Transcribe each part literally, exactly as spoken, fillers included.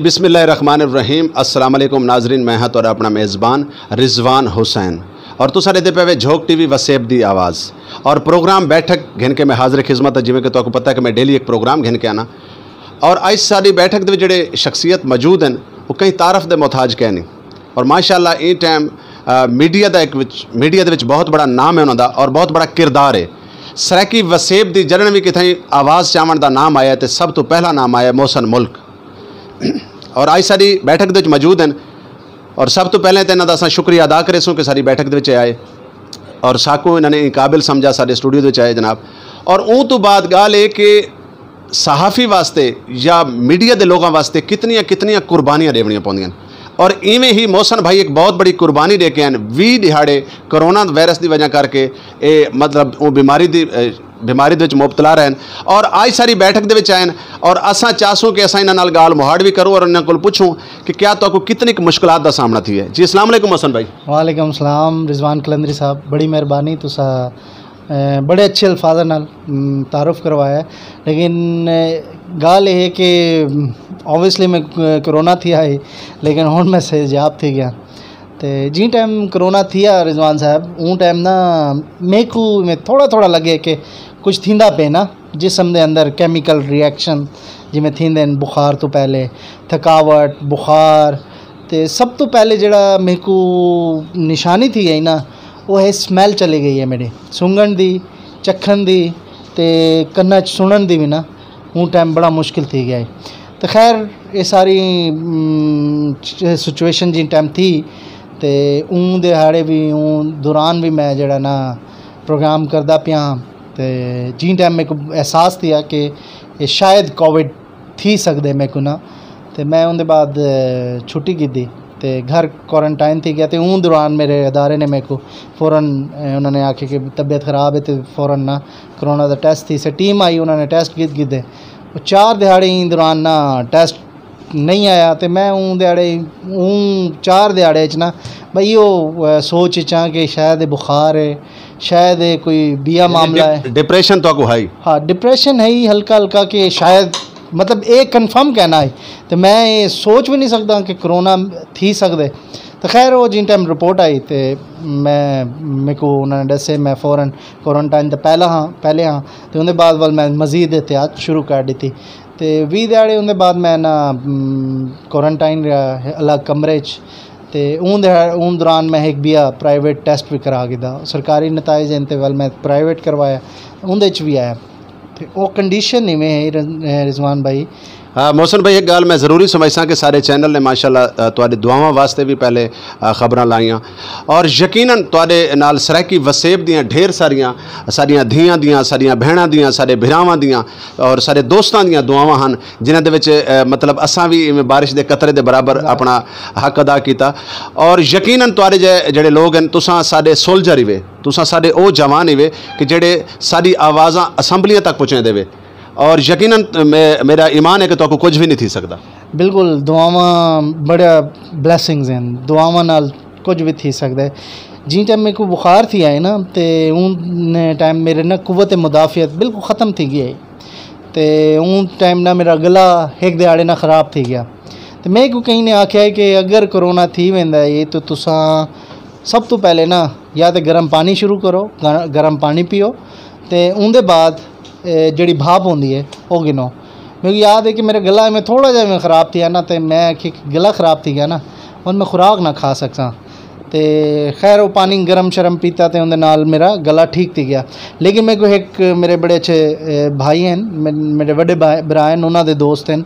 بسم اللہ الرحمن الرحیم۔ السلام علیکم ناظرین، میں ہاں تہاݙا اپݨا میزبان رضوان حسین، اور تساں ݙیہدے پئے وے جھوک ٹی وی وسیب دی آواز، اور پروگرام بیٹھک گھن کے میں حاضر خدمت ہاں۔ جیویں کہ تہاکوں پتہ ہے کہ میں ڈیلی ایک پروگرام گھن کے آنا، اور اڄ ساݙی بیٹھک دے وچ جڑے شخصیت موجود ہیں، وہ کہیں تعارف دے محتاج کہیں نہیں، اور ماشاءاللہ ایں ٹائم آ، میڈیا دا ایک وچ میڈیا دے وچ بہت بڑا نام ہے انہاں دا، اور بہت بڑا کردار ہے۔ سرائیکی وسیب دی جݙݨ وی کتھائیں آواز چاوݨ دا نام آیا تے سب توں پہلا نام آیا محسن ملک۔ اور اڄ ساݙی بیٹھک دے وچ موجود ہیں، اور سب توں پہلے تے انہاں دا اساں شکریہ ادا کریسوں کہ ساݙی بیٹھک دے وچ آئے، اور ساکوں انہاں نے قابل سمجھا، ساݙے اسٹوڈیو دے وچ آئے جناب۔ اور اوں توں بعد ڳالھ اے کہ صحافی واسطے یا میڈیا دے لوگاں واسطے کتنیاں کتنیاں قربانیاں ݙیوݨیاں پوندیاں ہن۔ اور ایویں ہی محسن بھائی ایک بہت بڑی قربانی ݙے کے آئے ہن۔ ویہہ ݙیہاڑے کرونا وائرس دی وجہ کر کے اے، مطلب، اوں بیماری دی، اے، بیماری دے وچ مبتلا رہے ہن، اور اڄ ساݙی بیٹھک دے وچ آئے ہن، اور اساں چاہسوں کہ اساں انہاں نال ڳالھ مہاڑ وی کروں اور انہاں کول پچھوں کہ کیا تہاکوں کتنی کُ مشکلات دا سامݨا تھیا ہے۔ جی، السلام علیکم محسن بھائی۔ وعلیکم السلام رضوان قلندری صاحب، بڑی مہربانی، تساں اے، بڑے اچھے الفاظاں نال، ام، تعارف کروایا ہے۔ لیکن، اے، ڳالھ اے ہے کہ، ام، اوبویسلی میں ک-، کرونا تھیا ہئی، لیکن ہݨ میں صحت یاب تھی ڳیا۔ تے جیں ٹائم کرونا تھیا رضوان صاحب، اوں ٹائم نا میکوں میں تھوڑا تھوڑا لڳے کہ کجھ تھیندا پئے نا، جسم دے اندر کیمیکل ری ایکشن جیویں تھیندے ہن بخار توں پہلے، تھکاوٹ، بخار، تے سب توں پہلے جیڑھا میکوں نشانی تھی ڳئی نا، او ہے سمیل چلی ڳئی ہے میݙی سنگݨ دی، چکھݨ دی، تے کناں اچ سݨݨ دی وی نا۔ اوں ٹائم بڑا مشکل تھی ڳیا ہے۔ تے خیر، اے ساری، ام، سچویشن جیں ٹائم تھی، تے اوں دیہاڑے وی، اوں دوران وی میں جیڑھا نا پروگرام کردا پیا ہاں۔ تے جیں ٹائم میکوں احساس تھیا کہ اے شاید کووڈ تھی سڳدے میکوں نا، تے میں اوندے بعد، اے، چھٹی گھدی تے گھر کوارنٹائن تھی ڳیا۔ تے اوں دوران میرے ادارے نے میکوں فوراً، اے، انہاں نے آکھیا کہ طبیعت خراب ہے تے فوراً نا کرونا دا ٹیسٹ تھیسے۔ ٹیم آئی، انہاں نے ٹیسٹ گھد گھدے۔ او چار دیہاڑے ایں دوران نا ٹیسٹ نہیں آیا، تے میں اوں دیہاڑے، اوں چار دیہاڑے اچ نا بھئی او، اے، سوچ اچ ہاں کہ شاید اے بخار ہے، شاید اے کوئی ٻیا معاملہ ہے۔ ڈپ-، ڈپریشن تہاکوں ہئی؟ ہاں، ڈپریشن ہئی ہلکا ہلکا کہ شاید، مطلب، اے کنفرم کہنا ہے۔ تے میں اے سوچ وی نہیں سڳدا کہ کرونا تھی سڳدے۔ تے خیر، او جیں ٹائم رپورٹ آئی تے میں، میکوں انہاں نے ݙسے، میں فوراً کوارنٹائن تے پہلا ہاں، پہلے ہاں، تے اوندے بعد ول میں مزید احتیاط شروع کر ݙتی۔ تے ویہہ دیہاڑے اوندے بعد میں نا، ام، کوارنٹائن رہیا الگ کمرے اچ۔ تے اوں دیہا-، اوں دوران میں ہک ٻیا پرائیویٹ ٹیسٹ وی کرا گھدا۔ سرکاری نتائج ہن تے ول میں پرائیویٹ کروایا، اوندے اچ وی آیا۔ تے او کنڈیشن ایویں ہے رض-، اے رضوان بھائی۔ آ، محسن بھائی، ہک ڳالھ میں ضروری سمجھساں کہ سارے چینل نے ماشاءاللہ، آ، تہاݙے دعاواں واسطے وی پہلے، آ، خبراں لائیاں، اور یقیناً تہاݙے نال سرائیکی وسیب دیاں ڈھیر ساریاں، ساݙیاں دھیاں دیاں، ساݙیاں بھیݨاں دیاں، ساݙے بھراواں دیاں اور ساݙے دوستاں دیاں دعاواں ہن، جنہاں دے وچ، آ، مطلب، اساں وی ایویں بارش دے قطرے دے برابر اپݨا حق ادا کیتا۔ اور یقیناً تہاݙے جے-، جیڑھے لوگ ہن، تساں ساݙے سولجر ہیوے، تساں ساݙے او جوان ہیوے کہ جیڑھے ساݙی آوازاں اسمبلیاں تک پہنچیندے وے۔ اور یقیناً میں، میرا ایمان ہے کہ تہاکوں کجھ وی نہیں تھی سڳدا۔ بالکل، دعاواں بڑا بلیسنگز ہن، دعاواں نال کجھ وی تھی سڳدا ہے۔ جیں ٹائم میکوں بخار تھی آئے نا، تے اوں ٹائم میرے نا قوت مدافعت بالکل ختم تھی ڳئی ہے۔ تے اوں ٹائم نا میرا گلا ہک دیہاڑے نا خراب تھی ڳیا۔ تے میکوں کہیں نے آکھیا ہے کہ اگر کرونا تھی ویندا ہے تو تساں سب توں پہلے نا یا تے گرم پانی شروع کرو، گر-، گرم پانی پیو، تے اوندے بعد، اے، جیڑھی بھاپ ہوندی ہے، او گھنو۔ میکوں یاد ہے کہ میرا گلا ایویں تھوڑا جہا ایویں خراب تھیا نا، تے میں آکھیا کہ گلا خراب تھی ڳیا نا، ہݨ میں خوراک نہ کھا سڳساں۔ تے خیر، او پانی گرم شرم پیتا تے اوندے نال میرا گلا ٹھیک تھی ڳیا۔ لیکن میکوں ہک میرے بڑے اچھے، اے، بھائی ہن، مے-، میرے وݙے بھا-، بھرا ہن، انہاں دے دوست ہن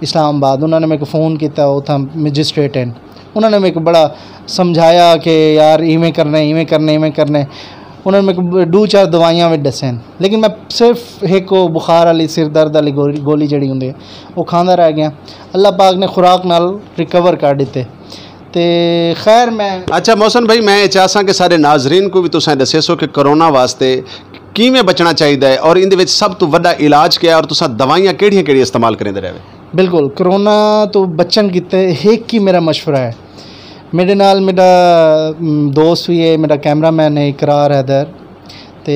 اسلام آباد، انہاں نے میکوں فون کیتا، اتھاں مجسٹریٹ ہن۔ انہاں نے میکوں بڑا سمجھایا کہ یار ایویں کرنا ہے، ایویں کرنا ہے، ایویں کرنا ہے۔ انہاں نے میکوں ݙو چار دوائیاں وی ݙسین، لیکن میں صرف ہک او بخار والی، سر درد والی گولی، گولی جیڑھی ہوندی ہے، او کھاندا رہ ڳیا۔ اللہ پاک نے خوراک نال ریکور کر ݙتے۔ تے خیر میں اچھا محسن بھائی، میں اے چاہساں کہ سارے ناظرین کوں وی تساں ݙسیسو کہ کرونا واسطے کیویں بچݨا چاہیدا ہے اور ایندے وچ سب توں وݙا علاج کیا ہے اور تساں دوائیاں کیڑھیاں کیڑھیاں استعمال کریندے رہوے؟ بالکل، کرونا توں بچݨ کیتے ہک ہی میرا مشورہ ہے۔ میݙے نال میݙا، م، دوست وی ہے، میݙا کیمرہ مین ہے اقرار حیدر، تے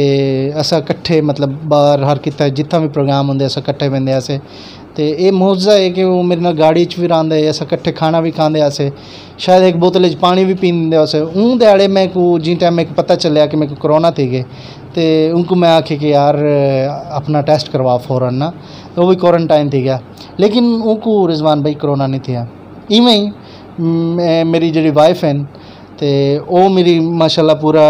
اساں کٹھے، مطلب، ٻاہر ہر کیتے جتھاں وی پروگرام ہوندے اساں کٹھے ویندے ہاسے۔ تے اے معجزہ ہے کہ او میرے نال گاڑی اچ وی رہندا ہے، اساں کٹھے کھانا وی کھاندے ہاسے، شاید ہک بوتل اچ پاݨی وی پیندے ہاسے۔ اوں دیہاڑے میکوں، جیں ٹائم میکوں پتہ چلیا کہ میکوں کرونا تھی ڳئے، تے اونکوں میں آکھیا کہ یار، اپݨا ٹیسٹ کروا فوراً نا۔ او وی کورنٹائن تھی ڳیا، لیکن اونکوں، رضوان بھائی، کرونا نہیں تھیا۔ ایویں ہی، م-، اے میری جیڑھی وائف ہن، تے او میری ماشاءاللہ پورا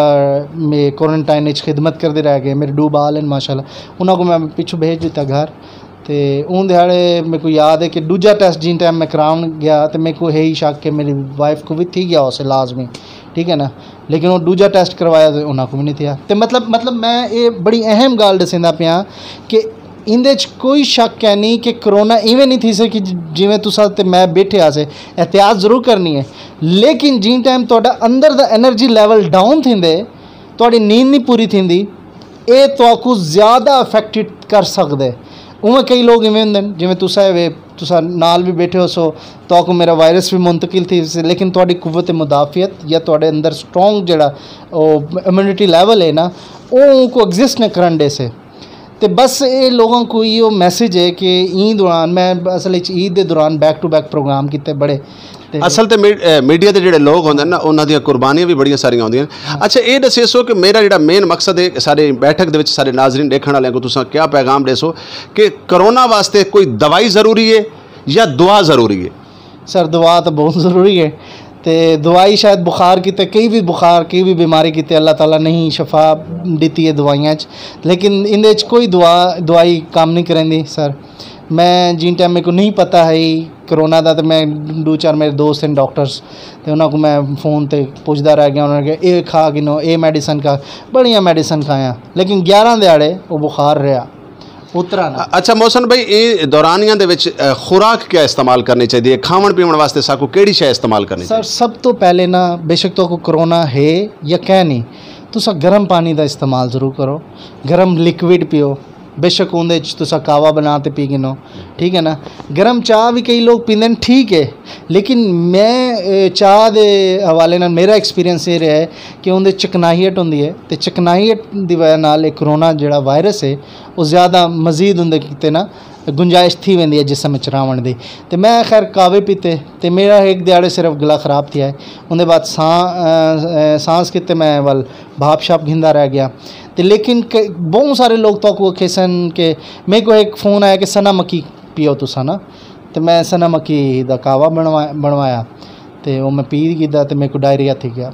میں کورنٹائن اچ خدمت کردے رہ ڳئے۔ میرے ݙو ٻال ہن ماشاءاللہ، انہاں کوں میں پچھوں بھیج ݙتا گھر۔ تے اوں دیہاڑے میکوں یاد ہے کہ ݙوجھا ٹیسٹ جیں ٹائم میں کراوݨ ڳیا، تے میکوں ہے ہی شک کہ میری وائف کوں وی تھی ڳیا ہوسے لازمی، ٹھیک ہے نا؟ لیکن او ݙوجھا ٹیسٹ کروایا تے انہاں کوں وی نہیں تھیا۔ تے مطلب، مطلب میں اے بڑی اہم ڳالھ ݙسیندا پیاں کہ ایندے اچ کوئی شک کینی کہ کرونا ایویں نہیں تھیسے کہ جیویں تساں تے میں ٻیٹھے ہاسے۔ احتیاط ضرور کرنی ہے، لیکن جیں ٹائم تہاݙا اندر دا انرجی لیول ڈاؤن تھیندے، تہاݙی نیند نہیں پوری تھیندی، اے تہاکوں زیادہ افیکٹڈ کر سڳدے۔ اونویں کئی لوگ ایویں ہوندن، جیویں تساں وے، تساں نال وی ٻیٹھے ہوسو، تہاکوں میرا وائرس وی منتقل تھی ویسی، لیکن تہاݙی قوت مدافعت یا تہاݙے اندر سٹرانگ جیڑھا او امیونٹی لیول ہے نا، او اونکوں ایگزسٹ نہ کرݨ ݙیسے۔ تے بس اے لوگاں کوں ایہو میسج ہے کہ ایں دوران میں، اصل اچ عید دے دوران بیک ٹو بیک پروگرام کیتے بڑے۔ تے اصل تے می-، اے، میڈیا دے جیڑھے لوگ ہوندے نا، انہاں دیاں قربانیاں وی بڑیاں ساریاں ہوندیاں۔ اچھا، اے ݙسیسو کہ میرا جیڑھا مین مقصد ہے ساری بیٹھک دے وچ سارے ناظرین ݙیکھݨ آلیاں کوں تساں کیا پیغام ݙیسو کہ کرونا واسطے کوئی دوائی ضروری ہے یا دعا ضروری ہے؟ سر، دعا تو بہت ضروری ہے۔ تے دوائی شاید بخار کیتے، کئی بھی بخار، کئی بھی بیماری کیتے اللہ تعالیٰ نہیں شفا ݙتی ہے دوائیاں اچ، لیکن ایندے اچ کوئی دعا، دوائی کم نہیں کریندی سر۔ میں جیں ٹائم میکوں نہیں پتہ ہے کرونا دا، تے میں ݙو چار میرے دوست ہیں ڈاکٹرز، تے انہاں کوں میں فون تے پچھدا رہ ڳیا، انہاں نے کہا، "اے کھا گھنو، اے میڈیسن کھا۔" بڑیاں میڈیسن کھایاں، لیکن گیارہ دیہاڑے او بخار رہیا، اترا نہ۔ اچھا محسن بھائی، اے دورانیاں دے وچ، اے، خوراک کیا استعمال کرنی چاہیے؟ کھاوݨ پیوݨ واسطے ساکوں کیڑھی شے استعمال کرنی سر، چاہیے؟ سب تو پہلے نا، بے شک تہاکوں کرونا ہے یا کہہ نہیں، تساں گرم پانی دا استعمال ضرور کرو، گرم لیکوئڈ پیو، بے شک اوندے اچ تساں قہوہ بݨا تے پی گھنو، ٹھیک ہے نا؟ گرم چاہ وی کئی لوگ پیندے ہن، ٹھیک ہے، لیکن میں، اے، چاہ دے حوالے نال میرا ایکسپیرینس اے رہیا ہے کہ اوندے چکنائیٹ ہوندی ہے، تے چکنائیٹ دی وجہ نال اے کرونا جیڑھا وائرس ہے، او زیادہ مزید اوندے کیتے نا گنجائش تھی ویندی ہے جسم اچ راوݨ دی۔ تے میں خیر قہوے پیتے، تے میرا ہک دیہاڑے صرف گلا خراب تھیا ہے۔ اوندے بعد ساں-، اے، اے، سانس کیتے میں ول بھاپ شاپ گھندا رہ ڳیا۔ تے لیکن ک-، ٻہوں سارے لوگ تہاکوں آکھیسن کہ میکوں ہک فون آیا کہ سنا مکی پیو تساں نا، تے میں سنا مکی دا قہوہ بݨوا-، بݨوایا، تے او میں پی گھدا تے میکوں ڈائریا تھی ڳیا۔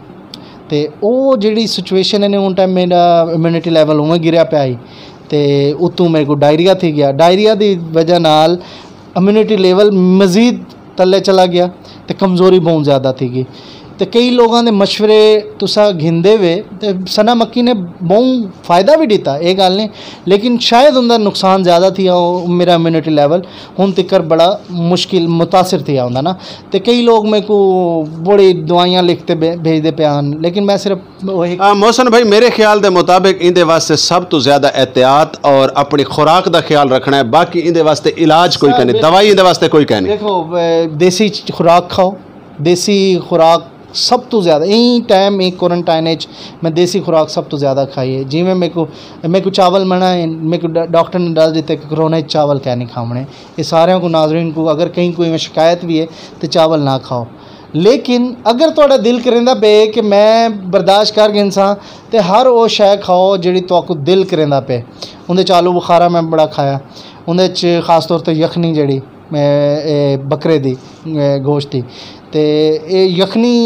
تے او جیڑھی سچویشن ہے نا، اوں ٹائم میرا امیونٹی لیول اونویں گریا پیا ہئی، تے اتوں میکوں ڈائریا تھی ڳیا۔ ڈائریا دی وجہ نال امیونٹی لیول مزید تلے چلا ڳیا تے کمزوری ٻہوں زیادہ تھی ڳئی۔ تے کئی لوگاں دے مشورے تساں گھندے وے تے سنا مکی نے ٻہوں فائدہ وی ݙتا، اے ڳالھ نہیں، لیکن شاید اوندا نقصان زیادہ تھیا، او میرا امیونٹی لیول ہݨ تکر بڑا مشکل متاثر تھیا ہوندا نا۔ تے کئی لوگ میکوں بڑی دوائیاں لکھ تے بھے-، بھیجدے پئے ہن، لیکن میں صرف او ہک آ، محسن بھائی، میرے خیال دے مطابق ایندے واسطے سب تو زیادہ احتیاط اور اپݨی خوراک دا خیال رکھݨا ہے، باقی ایندے واسطے علاج کوئی سر، کائنی، بالکل۔ دوائی ایندے واسطے کوئی کائنی۔ دیکھو، اے، دیسی چ-، خوراک کھاؤ، دیسی خوراک سب تو زیادہ، ایں ٹائم، ایں کورنٹائن اچ میں دیسی خوراک سب تو زیادہ کھائی ہے۔ جیویں میکوں، میکوں چاول منع ہے، میکوں ڈا-، ڈاکٹر نے ݙس ݙتا کہ کرونا اچ چاول کائنی کھاوݨے۔ اے ساریاں کوں، ناظرین کوں، اگر کہیں کوئی شکایت وی ہے تے چاول نہ کھاؤ۔ لیکن اگر تہاݙا دل کریندا پئے کہ میں برداشت کر گھنساں، تے ہر او شے کھاؤ جیڑھی تہاکوں دل کریندا پئے۔ اوندے چ آلو بخارا میں بڑا کھایا، اوندے چ خاص طور تے یخنی جیڑھی، اے، اے، بکرے دی، اے، گوشت دی، تے اے یخنی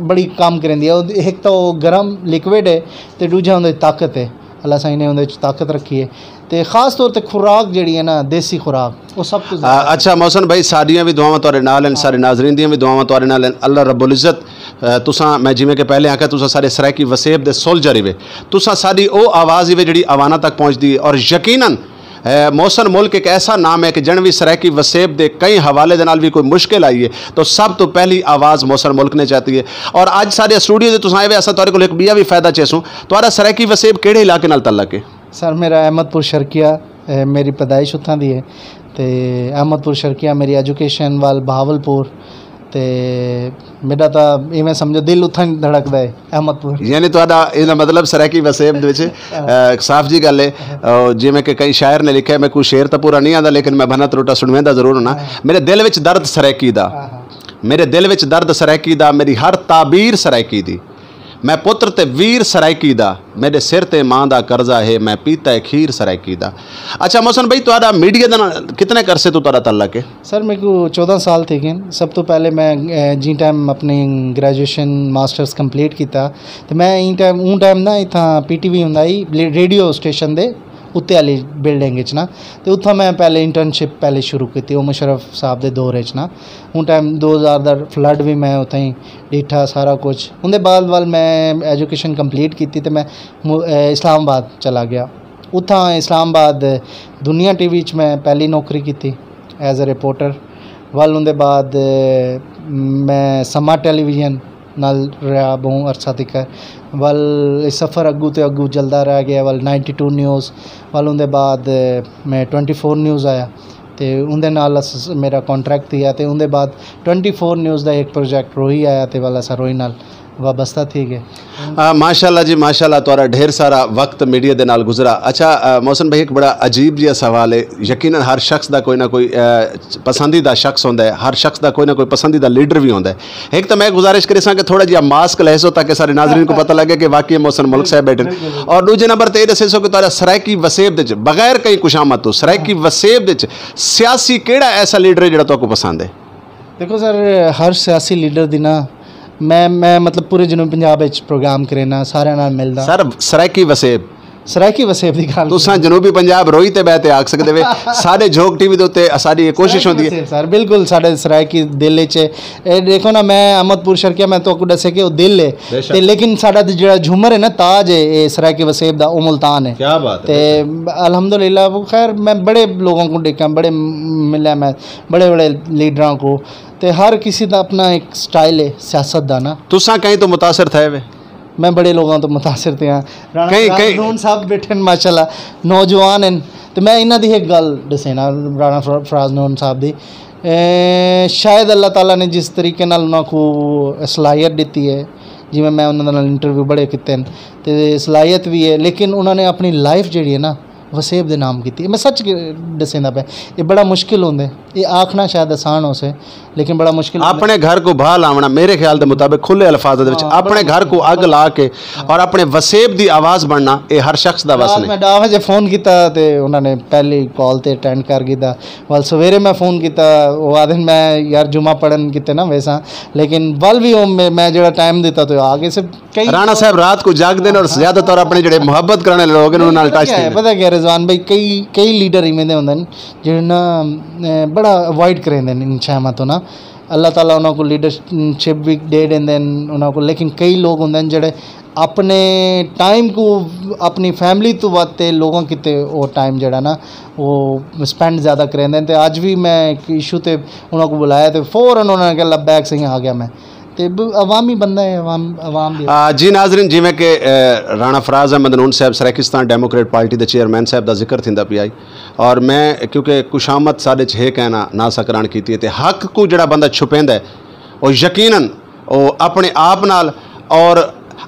بڑی کم کریندی ہے۔ او ہک تاں او گرم لیکوئڈ ہے، تے ݙوجھا اوندے چ طاقت ہے۔ اللہ سائیں نے اوندے چ طاقت رکھی ہے۔ تے خاص طور تے خوراک جیڑھی ہے نا، دیسی خوراک، او سب کوں آ، زیادہ اچھا محسن بھائی، ساݙیاں وی دعاواں تہاݙے نال ہن، سارے ناظرین دیاں وی دعاواں تہاݙے نال ہن۔ اللہ رب العزت، آ، تساں، میں جیویں کہ پہلے آکھیا، تساں سارے سرائیکی وسیب دے سولجر ہیوے، تساں ساݙی او آواز ہیوے جیڑھی عواناں تک پہنچدی ہے، اور یقیناً، آ، محسن ملک ایک ایسا نام ہے کہ جݨ وی سرائیکی وسیب دے کہیں حوالے دے نال وی کوئی مشکل آئی ہے تو سب تو پہلی آواز محسن ملک نے چاتی ہے۔ اور اڄ ساݙے اسٹوڈیو دے تساں آئے وے، اساں تہاݙے کول ہک ٻیا وی فائدہ چیسوں۔ تہاݙا سرائیکی وسیب کیڑھے علاقے نال تعلق ہے؟ سر، میرا احمد پور شرقیہ، اے، میری پیدائش اتھاں دی ہے، تے احمد پور شرقیہ میری ایجوکیشن وال بہاول پور، تے میݙا تاں ایویں سمجھو دل اتھاں ہی دھڑکدا ہے، احمد پور۔ یعنی تہاݙا ایندا مطلب سرائیکی وسیب دے وچ، اے، صاف جی ڳالھ ہے۔ اے، جیویں کہ کئی شاعر نے لکھیا ہے، میکوں شعر تاں پورا نہیں آندا لیکن میں بھنا تروٹا سݨویندا ضرور ہوناں۔ میݙے دل وچ درد سرائیکی دا، میݙے دل وچ درد سرائیکی دا، میݙی ہر تعبیر سرائیکی دی۔ میں پتر تے ویر سرائیکی دا، میݙے سر تے ماں دا قرضہ ہے، میں پیتا ہے کھیر سرائیکی دا۔ اچھا محسن بھائی، تہاݙا میڈیا دے نال کتنے عرصے توں تہاݙا تعلق ہے؟ سر، میکوں چوداں سال تھی ڳئے ہن۔ سب توں پہلے میں، اے، جیں ٹائم اپݨی گریجویشن، ماسٹرز کمپلیٹ کیتا، تے میں ایں ٹائم، اوں ٹائم نا اتھاں پی ٹی وی ہوندا ہئی، ریڈیو اسٹیشن دے اتے آلی بلڈنگ اچ نا، تے اتھاں میں پہلے انٹرنشپ پہلے شروع کیتی، او مشرف صاحب دے دور اچ نا۔ اوں ٹائم دو ہزار دا فلڈ وی میں اتھاں ہی ݙٹھا سارا کچھ۔ اوندے بعد ول میں ایجوکیشن کمپلیٹ کیتی تے میں مو-، اے، اسلام آباد چلا ڳیا۔ اتھاں اسلام آباد دنیا ٹی وی اچ میں پہلی نوکری کیتی ایز اے رپورٹر۔ ول اوندے بعد، اے، میں سما ٹیلی ویژن نال رہیا ٻہوں عرصہ تکر۔ ول اے سفر اڳوں تے اڳوں چلدا رہ ڳیا۔ ول نائنٹی ٹو نیوز، ول اوندے بعد میں ٹوئنٹی فور نیوز آیا، تے اوندے نال اس، میرا کانٹریکٹ تھیا، تے اوندے بعد ٹوئنٹی فور نیوز دا ہک پروجیکٹ روہی آیا، تے ول اساں روہی نال وابستہ تھی ڳئے۔ آ، ماشاءاللہ جی ماشاءاللہ، تہاݙا ڈھیر سارا وقت میڈیا دے نال گزرا۔ اچھا، آ، محسن بھائی، ہک بڑا عجیب جیہا سوال ہے۔ یقیناً ہر شخص دا کوئی نہ کوئی، آ، پسندیدہ شخص ہوندا ہے، ہر شخص دا کوئی نہ کوئی پسندیدہ لیڈر وی ہوندا ہے۔ ہک تاں میں گزارش کریساں کہ تھوڑا جیہا ماسک لہسو تاکہ سارے ناظرین کوں پتہ لگے کہ واقعی محسن ملک صاحب ٻیٹھن۔ اور ݙوجھے نمبر تے اے ݙسیسو کہ تہاݙا سرائیکی وسیب دے وچ، بغیر کہیں کشامت توں، سرائیکی وسیب دے وچ سیاسی کیڑھا ایسا لیڈر ہے جیڑھا تہاکوں پسند ہے؟ ݙیکھو سر، ہر سیاسی لیڈر دی نا، میں، میں مطلب پورے جنوبی پنجاب اچ پروگرام کرینا، ساریاں نال ملدا۔ سر، سرائیکی وسیب۔ سرائیکی وسیب دی ڳالھ۔ تساں جنوبی پنجاب روہی تے ٻہہ تے آکھ سڳدے وے۔ ساݙے جھوک ٹی وی دے اتے ساݙی اے کوشش ہوندی ہے۔ سر، بالکل ساݙے سرائیکی دل اچ ہے۔ اے ݙیکھو نا، میں احمد پور شرقیہ، میں تہاکوں ݙسے کہ او دل ہے۔ تے لیکن ساݙا تے جیڑھا جھومر ہے نا، تاج ہے، اے سرائیکی وسیب دا، او ملتان ہے۔ کیا بات ہے۔ تے الحمدللہ، خیر، میں بڑے لوگاں کوں ݙیکھاں، بڑے ملیا میں بڑے بڑے لیڈراں کوں، تے ہر کسی دا اپݨا ہک سٹائل ہے سیاست دا نا۔ تساں کہیں توں متاثر تھئے وے؟ میں بڑے لوگاں توں متاثر تھیاں۔ رانا فراز نون صاحب ٻیٹھن، ماشاءاللہ نوجوان ہن، تے میں انہاں دی ہک ڳالھ ݙسینا، رانا فر-، فراز نون صاحب دی۔ اے، شاید اللہ تعالیٰ نے جس طریقے نال انہاں کوں صلاحیت ݙتی ہے، جیویں میں انہاں دے نال انٹرویو بڑے کیتے ہن، تے صلاحیت وی ہے، لیکن انہاں نے اپݨی لائف جیڑھی ہے نا، وسیب دے نام کیتی۔ میں سچ ݙسیندا پیا، اے بڑا مشکل ہوندے۔ اے آکھݨا شاید آسان ہوسے، لیکن بڑا مشکل ہوندے۔ اپݨے گھر کوں بھا لاوݨا، میرے خیال دے مطابق کھلے الفاظ دے وچ، ہاں، اپݨے گھر کوں اڳ لا کے اور اپݨے وسیب دی آواز بݨنا، اے ہر شخص دا وس نہیں۔ میں ݙاہ وجے فون کیتا تے انہاں نے پہلی کال تے اٹینڈ کر گھدا۔ ول سویرے میں فون کیتا، او آہدن میں یار جمعہ پڑھن کیتے نہ ویساں، لیکن ول وی او میں، میں جیڑھا ٹائم ݙتا تے آ ڳئے۔ سب کئی رانا صاحب رات کوں جاڳدے ہن اور زیادہ تور اپݨے جیڑھے محبت کرݨ آلے لوگ ہن، انہاں نال ٹچ تھیندے ہن۔ پتہ کیا ہے رضوان بھائی، کئی، کئی لیڈر ایویں دے ہوندے ہن جیڑھے نا، اے، بڑا اوائڈ کریندے ہن ان شیواں توں نا۔ اللہ تعالیٰ انہاں کوں لیڈرشپ وی ݙے ݙیندے ہن انہاں کوں، لیکن کئی لوگ ہوندے ہن جیڑھے اپݨے ٹائم کوں اپݨی فیملی توں ودھ تے لوگاں کیتے او ٹائم جیڑھا نا او سپینڈ زیادہ کریندے ہن۔ تے اڄ وی میں ہک ایشو تے انہاں کوں ٻلایا تے فوراً انہاں نے کہا، "لبیک سئیں، آ ڳیا میں۔" تے ب-، عوامی بندہ ہے، عوام، عوام دی۔ آ، جی ناظرین، جیویں کہ، اے، رانا فراز احمد نون صاحب سرائیکستان ڈیموکریٹ پارٹی دے چیئرمین صاحب دا ذکر تھیندا پیا ہے، اور میں کیونکہ کشامت ساݙے چ ہے کہنا نہ سکران کیتی ہے، تے حق کوں جڑا بندہ چھپیندا ہے، او یقیناً او اپݨے آپ نال اور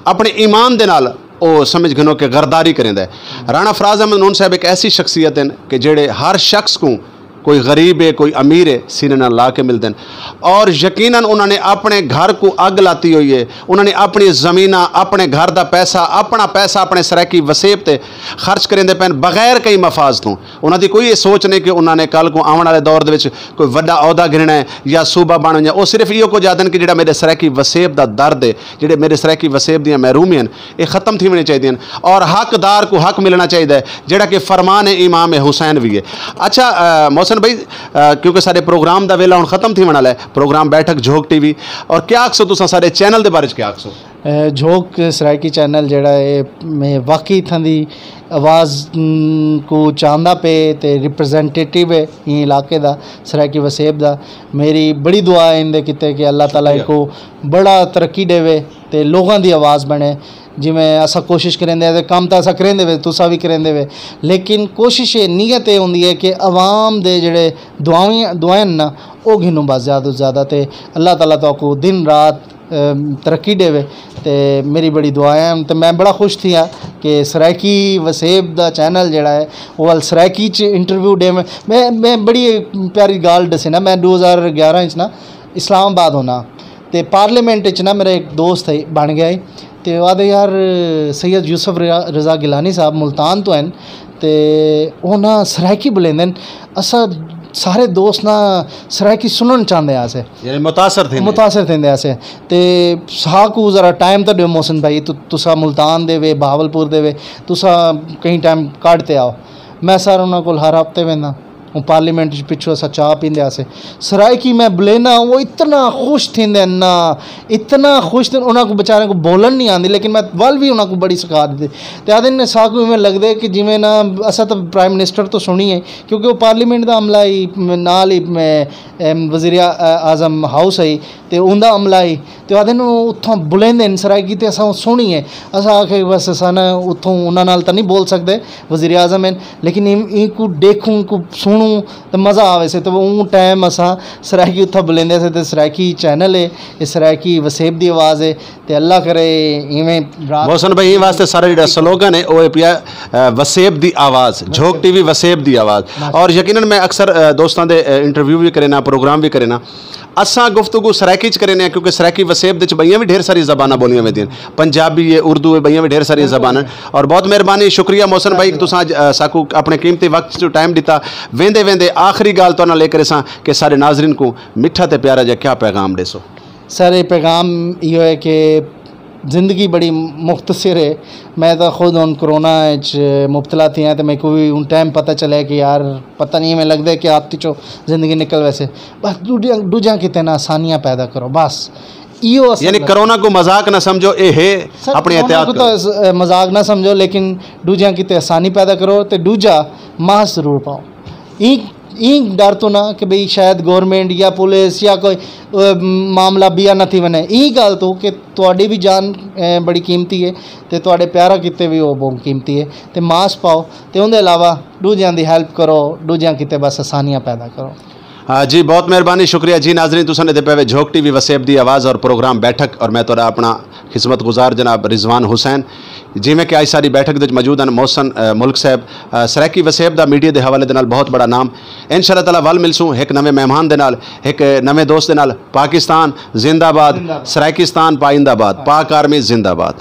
اپݨے ایمان دے نال او سمجھ گھنو کہ غداری کریندا ہے۔ رانا فراز احمد نون صاحب ایک ایسی شخصیت ہیں کہ جڑے ہر شخص کوں کوئی غریب ہے، کوئی امیر ہے، سینے نال لا کے ملدن۔ اور یقیناً انہاں نے اپݨے گھر کوں اڳ لاتی ہوئی ہے، انہاں نے اپݨی زمیناں، اپݨے گھر دا پیسہ، اپݨا پیسہ اپݨے سرائیکی وسیب تے خرچ کریندے پئن بغیر کہیں مفاذ توں۔ انہاں دی کوئی اے سوچ نہیں کہ انہاں نے کل کوں آوݨ والے دور دے وچ کوئی وݙا عہدہ گھنݨا ہے یا صوبہ بݨ ونڄے۔ او صرف ایہو کجھ آہدن کہ جیڑھا میݙے سرائیکی وسیب دا درد ہے، جیڑھے میݙے سرائیکی وسیب دیاں محرومیاں ہن، اے ختم تھیوݨیاں چاہیدیاں ہن اور حقدار کوں حق ملݨا چاہیدا ہے۔ جیڑھا کہ فرمان امام حسین وی ہے۔ اچھا، آ، محسن بھائی، آ، کیونکہ ساݙے پروگرام دا ویلا ہݨ ختم تھیوݨ والا ہے، پروگرام بیٹھک جھوک ٹی وی، اور کیا آکھسو تساں ساݙے چینل دے بارے چ کیا آکھسو؟ اے، جھوک سرائیکی چینل جیڑھا ہے، میں واقعی اتھاں دی آواز، م، کوں چاندا پے تے ریپرزینٹیٹیو ہے ایں علاقے دا، سرائیکی وسیب دا۔ میری بڑی دعا ہے ایندے کیتے کہ اللہ تعالیٰ شکریہ۔ ایکوں بڑا ترقی ݙیوے تے لوگاں دی آواز بݨے۔ جیویں اساں کوشش کریندے ہیں، کم تاں اساں کریندے وے، تساں وی کریندے وے، لیکن کوشش اے، نیت اے ہوندی ہے کہ عوام دے جڑے دعاویں، دعائیں نا، او گھنوں بس زیادہ توں زیادہ۔ تے اللہ تعالیٰ تہاکوں دن رات، ام، ترقی ݙیوے۔ تے میری بڑی دعا ہے۔ تے میں بڑا خوش تھیا کہ سرائیکی وسیب دا چینل جڑا ہے، او ول سرائیکی چ انٹرویو ݙے۔ میں، میں، میں بڑی پیاری ڳالھ ݙسے نا، میں ݙو ہزار گیارہ اچ نا اسلام آباد ہونا، تے پارلیمنٹ اچ نا میرا ایک دوست ہے، بݨ ڳیا ہے۔ تے او آہدے، "یار، سید یوسف رضا، رضا گیلانی صاحب ملتان توں ہن، تے او نا سرائیکی ٻولیندن، اساں سارے دوست نا سرائیکی سݨݨ چاہندے ہاسے۔" یعنی متاثر تھیندے۔ متاثر تھیندے ہاسے۔ تے ساکوں ذرا ٹائم تاں ݙیو محسن بھائی، تو، تساں ملتان دے وے، بہاولپور دے وے، تساں کہیں ٹائم کڈھ تے آؤ۔ میں سر انہاں کول ہر ہفتے وینداں۔ ہوں پارلیمنٹ اچ پچھوں اساں چاہ پیندے ہاسے۔ سرائیکی میں ٻولینداں، او اتنا خوش تھیندے ہن نا، اتنا خوش تھیندے، انہاں کوں بیچاریاں کوں ٻولݨ نہیں آندی، لیکن میں ول وی انہاں کوں بڑی سکھا ݙتی۔ تے آہدے نے ساکوں ایویں لڳدے کہ جیویں نا اساں تاں پرائم منسٹر توں سُݨی ہے، کیونکہ او پارلیمنٹ دا عملہ ہی، نال ہی، ایم، وزیر اعظم ہاؤس ہے، تے اوندا عملہ ہی۔ تے آہدے نے اتھوں ٻولیندے ہن سرائیکی، تے اساں او سُݨی ہے۔ اساں آکھے بس اساں نا اتھوں انہاں نال تاں نہیں ٻول سڳدے، وزیر اعظم ہن، لیکن ایں، ایں کوں ݙیکھوں، ایں کوں سُݨوں تے مزہ آوے سے۔ تے اوں ٹائم اساں سرائیکی اتھاں ٻولیندے سے، تے سرائیکی چینل ہے، اے سرائیکی وسیب دی آواز ہے، تے اللہ کرے ایویں رات محسن بھائی، ایں واسطے سارا جڑا سلوگن ہے، او ہے پیا، اے، وسیب دی آواز، جھوک ٹی وی وسیب دی آواز۔ اور یقیناً میں اکثر، اے، دوستاں دے، اے، انٹرویو وی کرینا، پروگرام وی کرینا۔ اساں گفتگو سرائیکی چ کرینے ہیں، کیونکہ سرائیکی وسیب دے چ ٻئیاں وی ڈھیر ساری زباناں ٻولیاں ویندیاں ہن، پنجابی ہے، اردو ہے، ٻئیاں وی ڈھیر ساری زباناں ہن۔ اور بہت مہربانی، شکریہ محسن بھائی کہ تساں اڄ، اے، ساکوں اپݨے قیمتی وقت چوں ٹائم ݙتا۔ ویندے ویندے آخری ڳالھ تہاݙے نال اے کریساں کہ سارے ناظرین کوں مٹھا تے پیارا جیہا کیا پیغام ݙیسو؟ سر، اے پیغام ایہو ہے کہ زندگی بڑی مختصر ہے۔ میں تاں خود ہن کرونا اچ مبتلا تھیا، تے میکوں وی اوں ٹائم پتہ چلیا کہ یار، پتہ نہیں، میں لڳدے کہ ہتھ چوں زندگی نکل ویسے۔ بس ݙوجھیاں، ݙوجھیاں کیتے نا آسانیاں پیدا کرو، بس۔ ایہو اصل یعنی ہے۔ کرونا کوں مذاق نہ سمجھو، اے ہے، سر، اپݨی کرونا احتیاط کوں کرو۔ تاں اس-، اے، مذاق نہ سمجھو، لیکن ݙوجھیاں کیتے آسانی پیدا کرو، تے ݙوجھا ماسک ضرور پاؤ۔ ایں، ایں ݙر توں نہ کہ بھئی شاید گورنمنٹ یا پولیس یا کوئی، اے، معاملہ ٻیا نہ تھی ونڄے۔ ایں ڳالھ توں کہ تہاݙی وی جان، اے، بڑی قیمتی ہے، تے تہاݙے پیاراں کیتے وی او ٻہوں قیمتی ہے۔ تے ماسک پاؤ، تے اوندے علاوہ ݙوجھیاں دی ہیلپ کرو، ݙوجھیاں کیتے بس آسانیاں پیدا کرو۔ آ، جی، بہت مہربانی، شکریہ جی۔ ناظرین، تساں ݙیہدے پئے وے جھوک ٹی وی وسیب دی آواز اور پروگرام بیٹھک، اور میں تہاݙا اپݨا خدمت گزار جناب رضوان حسین۔ جیویں کہ اڄ ساݙی بیٹھک دے وچ موجود ہن محسن، آ، ملک صاحب، آ، سرائیکی وسیب دا میڈیا دے حوالے دے نال بہت بڑا نام۔ انشاءاللہ تعالیٰ ول ملسوں ہک نویں مہمان دے نال، ہک نویں دوست دے نال۔ پاکستان زندہ باد، زندہ باد۔ سرائیکستان پائندہ باد، پاک آرمی زندہ باد۔